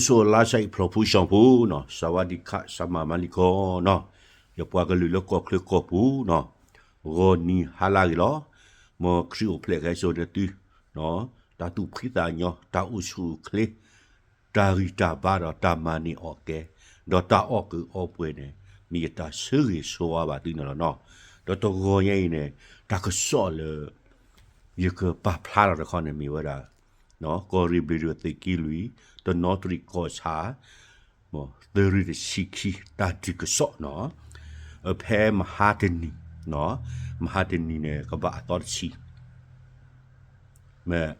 ဆိလါဆါအံၤဖျိၣ်ဖိဆှီဖိနီၤ, စဝၤဒံခး စမၤမၤလံကီနီၤ, ယပှၤကလုာ်လၢကီၢ်ချၢကီၢ်ပူၤနီၤ, ဂီၤနံၤဟါလၢအဂ့ၤလီၤ. မ်ခရံာ်အိၣ်ဖျဲၣ်ကဟဲစိာ်န့ၢ်သု တၢ်သူၣ်ဖှံသးညီ, တၢ်အိၣ်ဆူၣ်အိၣ်ချ့, တၢ်ဂံၢ်တၢ်ဘါဒီးတၢ်မၤန့ၢ်အီၣ်ကဲ, ဒီးတၢ်အီၣ်ကုးအီပှဲၤန့ၣ် မ့ၢ်ယတၢ်ဆၢဂ့ၤဆၢဝါဘၣ်သုန့ၣ်လီၤနီၤ. ဒီးတဂီၤညါအံၤန့ၣ် တၢ်ကစီၣ်လၢ ယကပာ်ဖျါလီၤတခီန့ၣ်မ့ၢ်ဝဲဒၣ် ကီၢ်ရ့ၣ်ဘျ့ၣ်ဒိၣ်သုးက့လွံၢ် တနီသရံၣ်ကီၢ်ဆၣ် သုးရ့ၣ်တဆံခံ တၢ်ဒုးကစီၣ်နီၤ, ဖဲမဟါတနံၤ, မဟါတနံၤန့ၣ် ကဘၣ်အသီတဆံ မ့ၢ်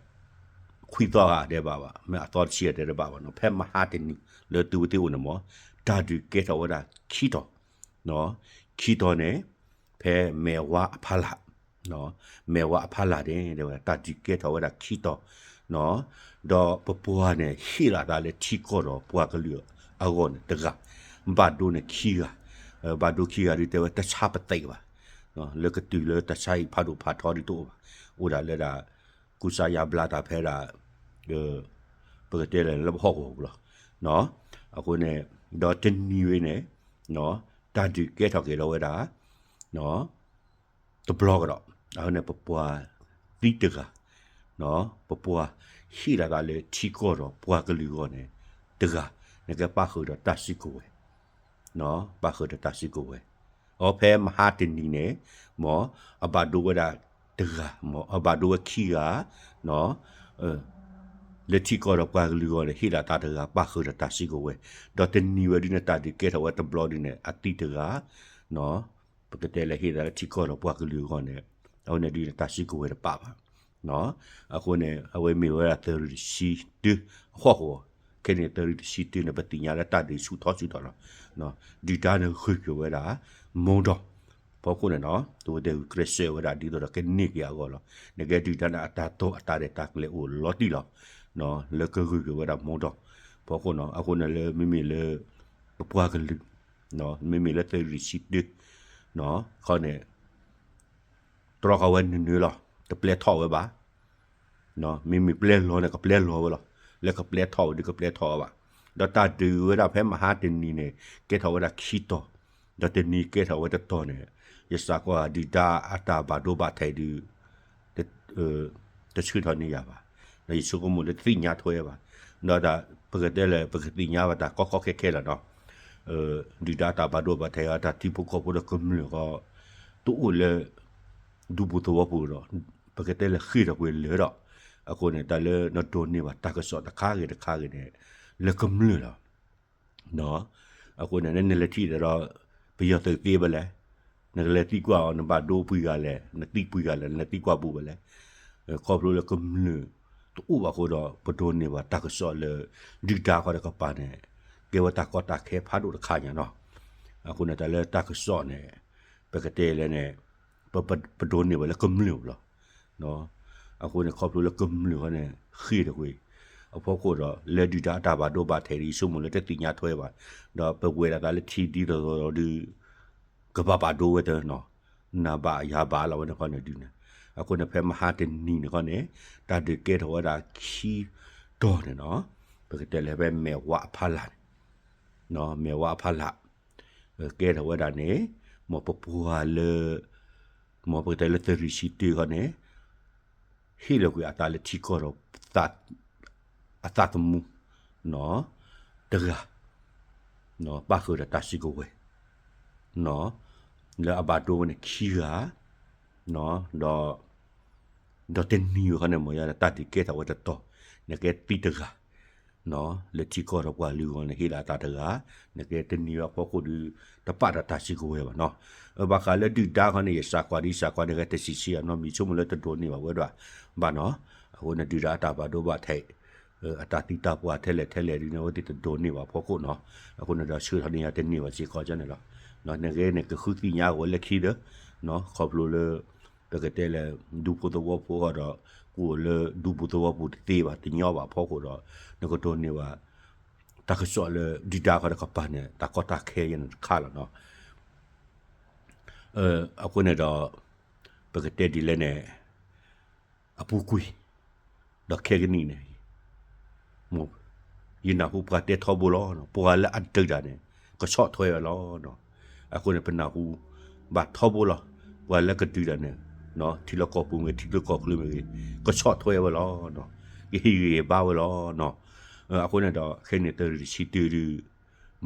ခွံသီဂၤဒဲးဘၣ်ဘၣ်, မ့ၢ်အသီတဆံဂၤဒဲးဘၣ်ဘၣ်နီၤ, ဖဲမဟါတနံၤ လၢသုဝဲသ့ၣ်အိၣ်န့ၣ်မ့ၢ် တၢ်ဒုးကဲထီၣ်ဝဲဒၣ်ခံတီၤ, ခံတီၤန့ၣ် ဖဲမဲာ်ဝါအဖီလာ်, မဲာ်ဝါအဖီလာ်န့ၣ် တဲဝဲ တၢ်ဒုးကဲထီၣ်ဝဲဒၣ်ခံတီၤ, ဒီးပပှၤန့ၣ် ဟ့ၣ်လီၤသးလၢထံကီၢ်ဒီးပှၤကလုာ်အဂီၢ်န့ၣ်တဂၤ, ဘၣ်ဒိန့ၣ်ခံဂၤ, ဘၣ်ဒိခံဂၤဒုးတဲဝဲတၢ်ဆါပသံးဘၣ်, လၢကတုၤလၢတၢ်ဆါအံၤဖးဒိၣ်ဖးထီဒုးတအိၣ်ဘၣ်, အိၣ်ဒၣ်လၢဒၣ် ကူစါယါဘျါတၢ်ဖဲဒၣ် ပကတဲလဲၣ်လၢပဟီၣ်ကဝီၤပူၤလီၤ. အဃိန့ၣ် ဒီးတနံၤဝဲန့ၣ် တၢ်ဒုးကဲထီၣ်က့ၤဒီးဝဲဒၣ် တဘျီကဒီး, အဃိန့ၣ် ပပှၤသံတဂၤ, ပပှၤဟ့ၣ်လီၤသးလၢထံကီၢ်ဒီးပှၤကလုာ်အဂီၢ်န့ၣ် တဂၤ, နကဲပၣ်ဃုာ်ဒီးတၢ်စုကဝဲၤ, ပၣ်ဃုာ်ဒီးတၢ်စုကဝဲၤ, အဖဲမဟါတနံၤန့ၣ် မ်အဘၣ်ဒိဝဲဒၣ်တဂၤ, မ်အဘၣ်ဒိဝဲခံဂၤ, လၢထံကီၢ်ဒီးပှၤကလုာ်အဂီၢ်န့ၣ် ဟ့ၣ်လီၤသးတဂၤ ပၣ်ဃုာ်ဒီးတၢ်စုကဝဲၤ, ဒီးတနံၤဝဲဒုန့ၣ် တၢ်ဒုးကဲထီၣ်ဝဲတဘျီဒုန့ၣ် အသံတဂၤ, ပကတဲလဲၤဟ့ၣ်သးလၢထံကီၢ်ဒီးပှၤကလုာ်အဂီၢ်န့ၣ် အဝဲန့ၣ်ဒုန့ၣ် တၢ်စုကဝဲၤတပာ်ဘၣ်. အဃိန့ၣ် အဝဲမ့ၢ်ဝဲဒၣ်သုးရ့ၣ်တဆံတၢအဟီၣ်ကဝီၤ, ခဲန့ၣ်သုးရ့ၣ်တဆံတၢန့ၣ် ပသ့ၣ်ညါလၢတၢ်ဒုးဆူၣ်ထီၣ်ဆူၣ်ထီၣ်လီၤ. ဒုၣ်ဒါန့ၣ်ဂုာ်ကျဲၤဝဲဒၣ် မိၢ်ဒီး ဖီခိၣ်န့ၣ်နီၤ သုဝဲသ့ၣ်ဂုာ်ကျဲးစၢးဝဲဒၣ်ဒ်သိးဒီးကန့ၢ်က့ၤအဂီၢ်လီၤ. နကဲဒုၣ်ဒါန့ၣ် အတၢ်တိာ်အတၢ်ရဲၣ်တၢ်ကျဲၤအိၣ်လီၤတံၢ်လီၤ, လၢကဂုာ်ကျဲၤဝဲဒၣ်မိၢ်ဒီး ဖီခိၣ်နီၤ. အဃိန့ၣ်လၢမ့မ့ၢ်လၢ ပပှၤကလုာ် မ့မ့ၢ်လၢသုးရ့ၣ်တဆံတၢ ခီန့ၣ် တြီဃာ်ဝဲနုာ်နုာ်လီၤ, တပျဲထီၣ်ဝဲဘၣ်. မ့မ့ၢ်ပျဲလီၤန့ၣ် ကပျဲလီၤဝဲလီၤ, လၢကပျဲထီၣ်ဝဲဒုးကပျဲထီၣ်ဝဲဘၣ်. ဒီးတၢ်ဒုးဝဲဒၣ်ဖဲမဟါတနံၤန့ၣ် ကဲထီၣ်ဝဲဒၣ်ခံတီၤ, ဒီးတနံၤကဲထီၣ်ဝဲတတီၤန့ၣ် ယစးကွၢ်ဒုၣ်ဒါအတၢ်ဘၣ်ဒိဘၣ်ထံးဒုး တဆှၢထီၣ်န့ၢ်ယၤဘၣ်, ဒီးယဆိကမိၣ်လၢတသ့ၣ်ညါထွဲဘၣ်, ဒီးတၢ်ပကတဲလဲၣ် ပကသ့ၣ်ညါဘၣ်တၢ်ကီကီခဲခဲလီၤနီၤ. ဒုၣ်ဒါတၢ်ဘၣ်ဒိဘၣ်ထံးအတၢ်ထံဖိကီၢ်ဖိဒီးကမျၢၢ်ဃီ တအိၣ်လၢ ဒူပူၤသဝီပူၤဒီး ပကတဲလဲၣ်ဃ့ၢ်ထီၣ်ကွံာ်လၢာ်ဒီး အဃိန့ၣ် တၢ်လၢနဒိးန့ၢ်ဘၣ်တၢ်ကစီၣ်တခါဂ့ၤတခါဂ့ၤန့ၣ် လၢကမျၢၢ်လီၤ. အဃိန့ၣ် နလဲၤထံၣ်ဒီး ပယီၤသုးသ့ဘၣ်လဲၣ်, နကလဲၤသံကွၢ်အီၤ နဘၣ်ဒိပှဲၤဂၤလဲၣ်, နသံပှဲၤဂၤလဲၣ်, နလဲၤသံကွၢ်ဘူးဘၣ်လဲၣ်. ခီဖျိလၢကမျၢၢ်တအိၣ်ဘၣ်အဃိဒီး ပဒိးန့ၢ်ဘၣ်တၢ်ကစီၣ်လၢ ဒုၣ်ဒါဃီတကပၤန့ၣ် ကဲဝဲတၢ်ကီတၢ်ခဲဖးဒိၣ်တခါညါနီၤ. အဃိန့ၣ် တၢ်လၢတၢ်ကစီၣ်န့ၣ် ပကတဲလဲၣ်န့ၣ် ပဒိးန့ၢ်ဘၣ်လၢကမျၢၢ်လီၤ. အဃိန့ၣ် ခီဖျိလၢကမျၢၢ်ဃီန့ၣ် ဃ့ၢ်ထီၣ်ကွံာ် အဖီခိၣ်ဒီး လၢဒုၣ်ဒါအတၢ်ဘၣ်ဒိဘၣ်ထံးဒ်ယဆိကမိၣ်လၢတသ့ၣ်ညါထွဲဘၣ်, ဒီးပဝဲဒၣ်သးလၢထံဒ်သိးသိးဒီး ကဘၣ်ဘၣ်ဒိဝဲတနီၤ, နၤဘၣ်ယၤဘၣ်လီၤဝဲန့ၣ်ဃီန့ၣ်ဒုးန့ၣ်, အဃိန့ၣ် ဖဲမဟါတနံၤန့ၣ်ဃီန့ၣ် တၢ်ဒုးကဲထီၣ်ဝဲဒၣ်ခံတီၤန့ၣ်နီၤ, ပကတဲလဲၣ်ဖဲမဲာ်ဝါအဖီလာ်န့ၣ် မဲာ်ဝါအဖီလာ် ကဲထီၣ်ဝဲဒၣ်န့ၣ် မ်ပပှၤလၢ မ်ပကတဲလၢသုးရ့ၣ်ဆံတၢဃီန့ၣ် ဟ့ၣ်လီၤကွံာ်အသးလၢထံကီၢ်ဒီး အသးသမူ တဂၤ ပၣ်ဃုာ်ဒီးတၢ်စုကဝဲၤ လၢအဘၣ်ဒိဝဲန့ၣ်ခံဂၤ ဒီး ဒီးတနံၤဝဲခီန့ၣ် မ့ၢ်ယါဒီးတၢ်ဒုးကဲထီၣ်ဝဲတတီၤ နကဲသံတဂၤ လၢထံကီၢ်ဒီးပှၤလုၢ်အဂီၢ်န့ၣ် ဟ့ၣ်လီၤအသးတဂၤ နကဲတနံၤဝဲအဖီခိၣ်ဒီး တပာ်ဒီးတၢ်စုကဝဲၤဘၣ်နီၤ. ဘၣ်ဃးလၢဒုၣ်ဒါခီန့ၣ် ယစးကွၢ်ဒ်စးကွၢ်န့ၣ် ကဲတဆံးဆံးအနီတမံၤ ဆိကမိၣ်လၢတဒိးန့ၢ်ဘၣ်ဝဲဒၣ်ဘၣ်နီၤ. အဃိန့ၣ် ဒုၣ်ဒါအတၢ်ဘၣ်ဒိဘၣ်ထံး အတၢ်သံတၢ်ပှၢ်ထဲလဲၣ်ထဲလဲၣ်ဒ်န့ၣ် အဝဲသ့ၣ်တဒိးန့ၢ်ဘၣ်အဖီခိၣ်နီၤ. အဃိန့ၣ်ဒီးဆှၢထီၣ်န့ၢ်ယၤတန့ၢ်ဘၣ်စ့ၢ်ကီးန့ၣ်လီၤ. နကဲန့ၣ် ကဃုသ့ၣ်ညါဝဲလၢခံဒီး ခီဖျိလၢ ပကတဲလဲၣ် ဒူဖိသဝီဖိဃီဒီး ကအိၣ်လၢဒူပူၤသဝီပူၤတသ့ဘၣ် တညီဘၣ်အဖီခိၣ်ဒီး နကဒိးန့ၢ်ဘၣ် တၢ်ကစီၣ်လၢဒုၣ်ဒါခီတကပၤန့ၣ် တၢ်ကီတၢ်ခဲယဲၢ်န့ၣ်တခါလီၤနီၤ. အဃိန့ၣ်ဒီး ပကတဲဒ်လဲၣ်န့ၣ် အပူၤကွံာ် ဒီးခဲကနံၣ်န့ၣ် မ် ယနၢ်ဟူပှၤတဲထီဘိလီၤ, ပှၤလၢအဒုးတၢ်န့ၣ် ကဆီၣ်ထွဲဝဲလီၤ. အဃိန့ၣ် ပနၢ်ဟူဘၣ်ထီဘိလီၤ. ပှၤလၢကဒုးတၢ်န့ၣ် ထံလၢကီၢ်ပူၤမ့ၢ်ဂ့ၤ ထံလၢကီၢ်ချၢမ့ၢ်ဂ့ၤ ကဆီၣ်ထွဲဝဲလီၤ. ကဟ့ၣ်ဂံၢ်ဟ့ၣ်ဘါဝဲလီၤ. အဃိန့ၣ်ဒီး ခဲန့ၣ် သုးရ့ၣ်ဆံတၢဒုး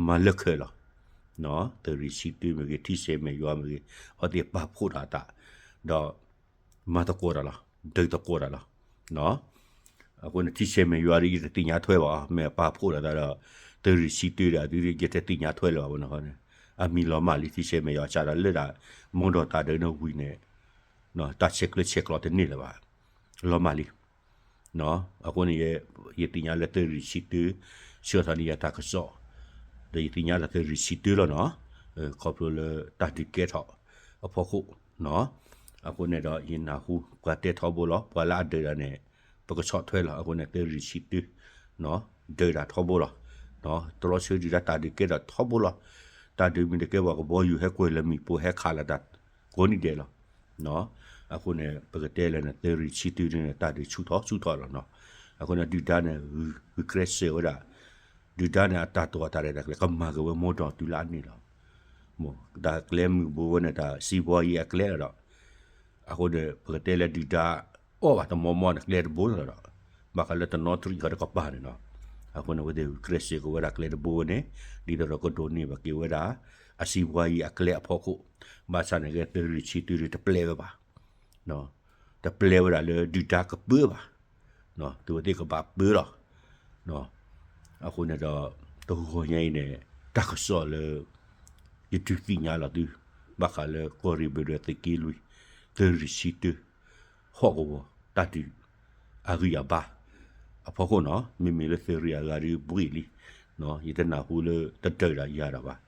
မၤလၢခဲလီၤ. သုးရ့ၣ်ဆံတၢမ့ၢ်ဂ့ၤ ထံဆဲးမဲာ်ယွၤမ့ၢ်ဂ့ၤ အဝဲသ့ၣ်ပာ်ဖှိၣ်ထီၣ်အသး ဒီး မၤသကိးတၢ်လီၤ, ဒုးသကိးတၢ်လီၤ. အဃိန့ၣ် ထံဆဲးမဲာ်ယွၤဒီး ယတသ့ၣ်ညါထွဲဘၣ်, မ့ၢ်အပာ်ဖှိၣ်ထီၣ်သးဒီး သုးရ့ၣ်ဆံတၢဒီး ယတသ့ၣ်ညါထွဲလၢၤဘၣ်ဝဲန့ၣ်ဃီန့ၣ်, အမံၤလီၤမၢ်လံ ထံဆဲးမဲာ်ယွၤ စးထီၣ်လၢဒၣ် မိၢ်ဒီးတၢ်ဒုးန့ၣ်ဝံၤန့ၣ် တၢ်ဆဲးကျၢဆဲးကျိးတန့ၢ်လၢၤဘၣ်, လီၤမၢ်လံ. အဃိန့ၣ် ယသ့ၣ်ညါလၢသုးရ့ၣ်ဆံတၢ ဆှၢထီၣ်န့ၢ်ယၤတၢ်ကစီၣ်, ဒီးယသ့ၣ်ညါလၢသုးရ့ၣ်ဆံတၢလီၤနီၤ, ခီဖျိလၢတၢ်ဒုးကဲထီၣ်အဖီခိၣ်နီၤ, အဃိန့ၣ်ဒီး ယနၢ်ဟူပှၤတဲထီဘိလီၤ, ပှၤလၢအဒုးတၢ်န့ၣ် ပကဆီၣ်ထွဲလီၤ. အဃိန့ၣ် သုးရ့ၣ်ဆံတၢ ဒုးတၢ်ထီဘိလီၤ. တြီဆၢဒုၣ်ဒါတၢ်ဒုးကဲထီၣ်ထီဘိလီၤ. တၢ်ဒုးမ့ၢ်တကဲဘၣ် ကဘီယူၤဟဲကွံာ်လၢမ့ၣ်ပိၢ် ဟဲခးလီၤတၢ်ကိးနံၤဒဲးလီၤ. အဃိန့ၣ် ပကတဲလၢန့ၣ် သုးရ့ၣ်ဆံတၢန့ၣ် တၢ်ဒုးဆူၣ်ထီၣ်ဆူၣ်ထီၣ်လီၤနီၤ. အဃိန့ၣ် ဒုၣ်ဒါန့ၣ် ဂုာ်ကျဲးစၢးဝဲဒၣ်, ဒုၣ်ဒါန့ၣ် အတၢ်တိာ်အတၢ်ရဲၣ်တၢ်ကျဲၤ ကမၤက့ၤဝဲမိၢ်ဒီးတုၤလၢအန့ၣ်လီၤ. တၢ်ကျဲမုၢ်ဘိဝဲန့ၣ် တၢ်စံးဘှီယံၤအကျဲလီၤဒီး အဃိန့ၣ် ပကတဲလၢဒုၣ်ဒါအီၣ်ဘၣ်တမီမီန့ၣ် ကျဲတဘိလီၤဒီး ဘၣ်ဃးလၢတနီသရံၣ်ဃီတကပၤန့ၣ်နီၤ, အဃိန့ၣ် အဝဲသ့ၣ်ဂုာ်ကျဲးစၢးက့ၤဝဲဒၣ်ကျဲတဘိဝဲန့ၣ် ဒ်သိးဒီးကဒိးန့ၢ်ဘၣ်က့ၤဝဲဒၣ် အစံးဘှီယံၤအကျဲအဖီခိၣ်, ဘၣ်ဆၣ်န့ၣ်က့ သုးရ့ၣ်ဆံတၢတပျဲဝဲဘၣ်, တပျဲဝဲဒၣ်လၢဒုၣ်ဒါကပၢဘၣ်, သုဝဲသ့ၣ်ကဘၣ်ပၢလီၤ. အဃိန့ၣ်ဒီး တဂီၤညါအံၤန့ၣ် တၢ်ကစီၣ်လၢ ယဒုးသ့ၣ်ညါလီၤသု ဘၣ်ဃးလၢကီၢ်ရ့ၣ်ဘၢၣ်ဒွဲၣ်သုးက့လွံၢ် သုးရ့ၣ်ဆံတၢ ဟီၣ်ကဝီၤတၢ်ဒုး အဂံၢ်အဘါ အဖီခိၣ်နီၤ, မ့မ့ၢ်လၢသုးရ့ၣ်အဂၤဒုးဘှ့ၣ်လံ, ယတနၢ်ဟူလၢတဒုးဒၣ်ယၤဒၣ်ဘၣ်,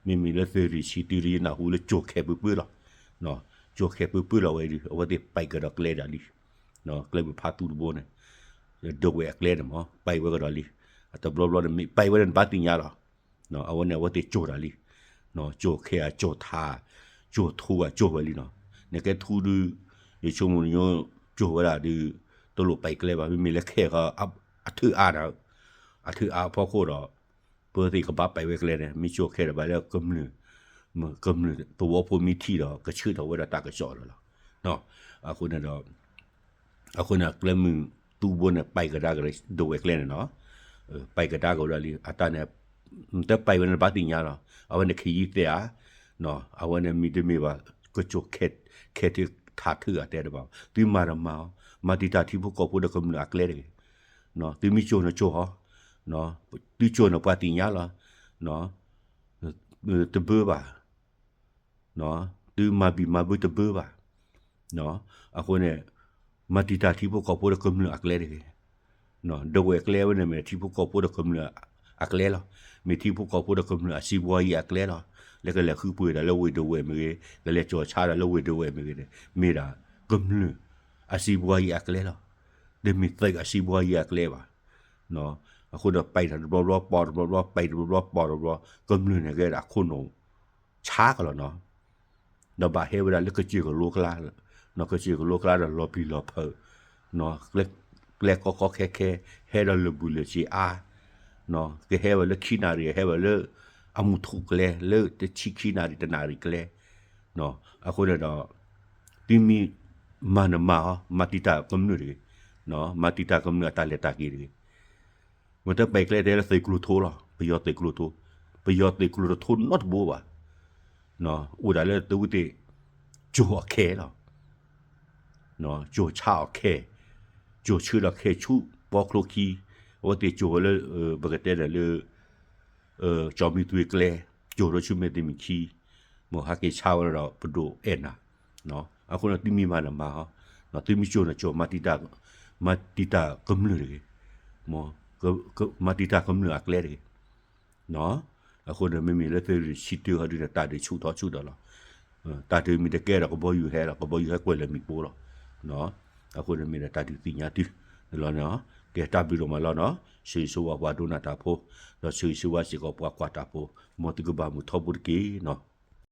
မ့မ့ၢ်လၢသုးရ့ၣ်ဆံတၢဒုး ယနၢ်ဟူလၢကၠိၤခဲးပၢပၢလီၤ, ကၠိၤခဲးပၢပၢလီၤဝဲဒုး အဝဲသ့ၣ်ပာ်ကဒီးကျဲဒၣ်လံ, ကျဲမုၢ်ဖးသူတဘိန့ၣ် ဒဝဲၢ်အကျဲန့ၣ်မ့ၢ် ပာ်ဝဲကဒီးလံ, အတဘျီဘျီန့ၣ် မ့ၢ်ပာ်ဝဲန့ၣ် နဘၣ်သ့ၣ်ညါလီၤ, အဝဲန့ၣ် အဝဲသ့ၣ်ကၠိၤတၢ်လံ, ကၠိၤခဲးဧါ ကၠိၤထး ကၠိၤထူဧါ ကၠိၤဝဲလံနီၤ, နကဲထူဒုး ယဆိကမိၣ်နညိ ကၠိၤဝဲဒၣ်ဒုး တလိၣ်ပာ်ကျဲဘၣ်, မ့မ့ၢ်လၢခဲးဃီ အထုးအါဒီး အထုးအါအဖီခိၣ်ဒီး ပဝဲသ့ၣ်ကဘၣ်ပာ်ဝဲကျဲန့ၣ် မ့ၢ်ကၠိၤခဲးဒီးဘၣ်လၢကမျၢၢ် ကမျၢၢ်သဝီဖိမ့ၢ်ထံၣ်ဒီး ကဆၢထၢၣ်ဝဲဒၣ်တၢ်ကစီၣ်လီၤလီၤ, အဃိန့ၣ်ဒီး အဃိန့ၣ် ကျဲမုၢ်သူဘိန့ၣ် ပာ်ကဒါက့ၤ ဒဝဲၢ်ကျဲန့ၣ်နီၤ, ပာ်ကဒါက့ၤဝဲဒၣ်လံ အတၢ်န့ၣ် တပာ်ဝဲန့ၣ် နဘၣ်သ့ၣ်ညါလီၤ, အဝဲန့ၣ်ခ့ယံသဲးဧါ, အဝဲန့ၣ်မ့တမ့ၢ်ဘၣ် ကကၠိၤခဲးထုးထးထုးအတဲတဘၣ်, သုမၤတမၤအီၤ, မၤတံာ်တာ်ထံဖိကီၢ်ဖိဒီးကမျၢၢ်အကျဲတဂ့ၤ, သုမ့ၢ်ကၠိၤန့ၣ်ကၠိၤဟီ, သုကၠိၤန့ၣ်ပှၤသ့ၣ်ညါလီၤ, တဘၢဘၣ် သုမၤဘံၣ်မၤဘၢတဘၢဘၣ်, အဃိန့ၣ် မၤတံာ်တာ်ထံဖိကီၢ်ဖိဒီးကမျၢၢ်အကျဲတဂ့ၤ, ဒဝဲၢ်ကျဲဝဲန့ၣ်မ့ၢ်ထံဖိကီၢ်ဖိဒီးကမျၢၢ်အကျဲလီၤ, မ့ၢ်ထံဖိကီၢ်ဖိဒီးကမျၢၢ်အစံးဘှီယံၤအကျဲလီၤ, လၢကလဲၤဃုပှ့ၤတၢ်လၢဝ့ၢ်ဒဝဲၢ်မ့ၢ်ဂ့ၤ, ကလဲၤကၠီၤဆါတၢ်လၢဝ့ၢ်ဒဝဲၢ်မ့ၢ်ဂ့ၤန့ၣ် မ့ၢ်ဒၣ်ကမျၢၢ်အစံးဘှီယံၤအကျဲလီၤ, တမ့ၢ်သုးအစံးဘှီယံၤအကျဲဘၣ်, အဃိဒီးပာ်တၢ်တဘျီဘျီ ပီၢ်တဘျီဘျီ ပာ်တဘျီဘျီ ပီၢ်တဘျီဘျီ ကမျၢၢ်န့ၣ်ကဲဒၣ်အခိၣ်နူာ် ဆါကလီၤနီၤ, ဒီးဘၣ်ဟဲဝဲဒၣ်လၢကစၢၢ်ကလိကျါ, ကစၢၢ်ကလိကျါဒီးလီၤပျံၤလီၤဖုး, ကျဲကီကီခဲခဲ ဟဲဒီးလၢာ်ဘူၣ်လၢာ်စ့အါ, ကဟဲဝဲလၢခံနၣ်ရံၣ် ဟဲဝဲလၢအမူထူၣ်ကျဲ လၢတဆံခံနၣ်ရံၣ်တနၣ်ရံၣ်ကျဲ, အဃိန့ၣ်ဒီး သုမ့ၢ်မၤနမၤအီၤ မၤတံာ်တာ်ကမျၢၢ်တဂ့ၤ, မၤတံာ်တာ်ကမျၢၢ်အတၢ်လဲၤတၢ်က့ၤတဂ့ၤ မ့ၢ်တပာ်ကျဲတဲလၢသုးကျိၤထိလီၤ, ပယီၤသုးကျိၤထိ, ပယီၤသုးကျိၤတထိနီတဘိဘၣ်, အိၣ်ဒၣ်လၢသုဝဲသ့ၣ် ကၠိၤအခဲလီၤ, ကၠိၤဆါအီၤခဲ, ကၠိၤဆၢဒီးခဲဆူပီချိခံ, အဝဲသ့ၣ်ကၠိၤဝဲလၢ ပကတဲဒီးလၢ ကၠီမံသွ့ကျဲ, ကၠိၤဒီးဆူမဲာ်တမံၤခံ, မ့ၢ်ဟးက့ၤဆါဝဲဒီးပဒိၣ်အဲၣ်နၤ, အဃိန့ၣ်သုမ့ၢ်မၤနမၤအီၤ, သုမ့ၢ်ကၠိၤန့ၣ်ကၠိၤ, မၤတံာ်တာ်ကမျၢၢ်တဂ့ၤ, မၤတံာ်တာ်ကမျၢၢ်အကျဲတဂ့ၤ, အဃိန့ၣ်မ့မ့ၢ်လၢသုးရ့ၣ်ဆံတၢဟီဒုန့ၣ် တၢ်ဒုးဆူၣ်ထီၣ်ဆူၣ်ထီၣ်လီၤ, တၢ်ဒုးမ့ၢ်တကဲဒီးကဘီယူၤဟဲလီၤ, ကဘီယူၤဟဲကွံာ်လၢမ့ၣ်ပိၢ်လီၤ, အဃိန့ၣ်မ့ၢ်ဒီးတၢ်ဒုးသ့ၣ်ညါသုလီၤန့ၣ်, ကဲတၢ်ဘျုးဒိၣ်မးလီၤနီၤ, ဆၢဂ့ၤဆၢဝါပှၤဒိကနၣ်တၢ်ဖိ, ဒီးဆၢဂ့ၤဆၢဝါစ့ၢ်ကီးပှၤကွၢ်တၢ်ဖိ, မ်သုကဘၣ်မုာ်ထီဘိတက့ၢ်နီၤ.